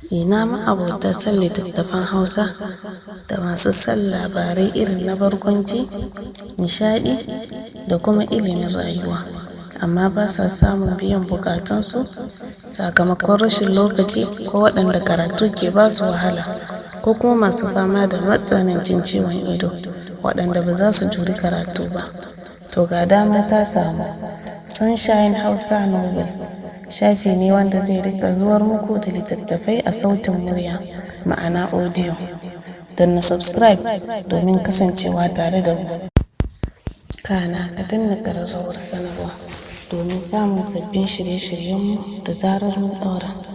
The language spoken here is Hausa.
Ina ma'abota son littattafan Hausa da masu son labarai irin na barkwanci, nishaɗi da kuma ilimin rayuwa, amma ba sa samun biyan buƙatunsu sakamakon rashin lokaci, ko waɗanda karatu ke ba su wahala, ko kuma masu fama da matsanancin ciwon ido waɗanda ba za su juri karatu ba. To, ga dama ta samu. Sunshine Hausa Novels shafi ne wanda zai rika zuwar muku da littattafai a sautin murya, ma'ana audio. Danna subscribe domin kasancewa tare da mu. Kana ka danna ƙararrawar sanarwa domin samun sabbin shirye-shiryenmu da zarar mun ɗaura.